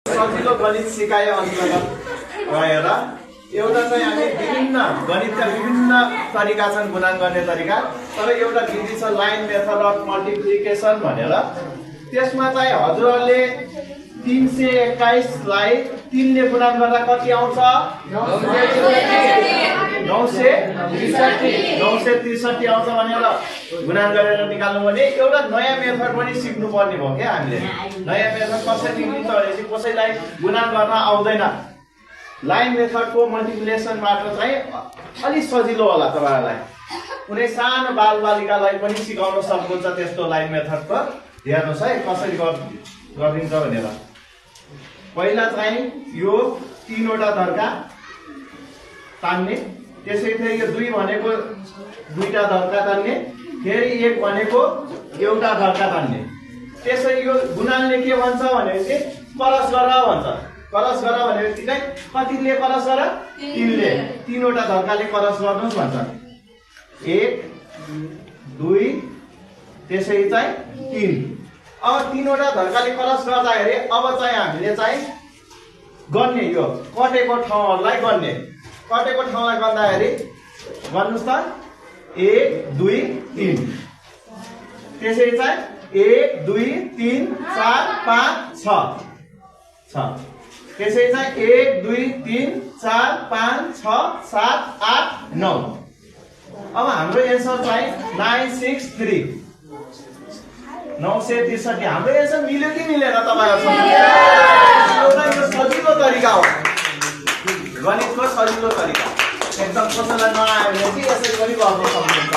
सजिलो गणित सिकाए अन्तर्गत गएर एउटा चाहिँ हामी विभिन्न गणितका विभिन्न तरिका छन् गुणन गर्ने तरिका, तर एउटा विधि छ लाइन मेथड अफ मल्टिप्लिकेसन भनेर। त्यसमा चाहिँ हजुरहरूले 321 लाई 3 ले गुणन गर्दा कति आउँछ? 963 आउँछ भनेर गुणन गरेर निकाल्नु भने एउटा नयाँ मेथड पनि सिक्नु पर्ने भयो क्या हामीले। नयाँ मेथड कसरी निक्लिन्छ भनेपछि कसैलाई गुणन गर्न आउँदैन, लाइन मेथडको मल्टिप्लिकेसनबाट चाहिँ अलि सजिलो होला तपाईहरुलाई। कुनै सानो बालबालिकालाई पनि सिकाउन सक्नुहुन्छ त्यस्तो लाइन मेथडको। हेर्नुस् है कसरी गरिन्छ भनेर। पहिला चाहिँ यो 3 वटा धर्का तान्ने, त्यसैले यो 2 भनेको 2टा धर्का तान्ने, फेरि 1 भनेको एउटा धर्का तान्ने। त्यसै यो गुणनले के भन्छ भनेपछि क्रस गर भन्छ। क्रस गर भनेपछि चाहिँ कतिले क्रस गर? 3 ले। 3 वटा धर्काले क्रस गर्नुस् भन्छ। 1 2 त्यसै चाहिँ 3। अब 3 वटा धर्काले क्रस गर्दाखेरि अब चाहिँ हामीले चाहिँ गर्ने यो कटेको ठाउँहरुलाई गर्ने। कटेको ठाउँलाई गर्दाखेरि गर्नुस् त 1 2 3। त्यसै चाहिँ 1 2 3 4 5 6 त्यसै चाहिँ 1 2 3 4 5 6 7 8 9। अब हाम्रो एन्सर चाहिँ 963 963। हाम्रो एन्सर मिल्यो कि मिलेन तपाईहरुसँग? एउटा यो सजिलो तरिका हो, गणितको सजिलो तरिका। एकदम कसैलाई नआयो भने चाहिँ यसरी पनि गर्न सक्नुहुन्छ।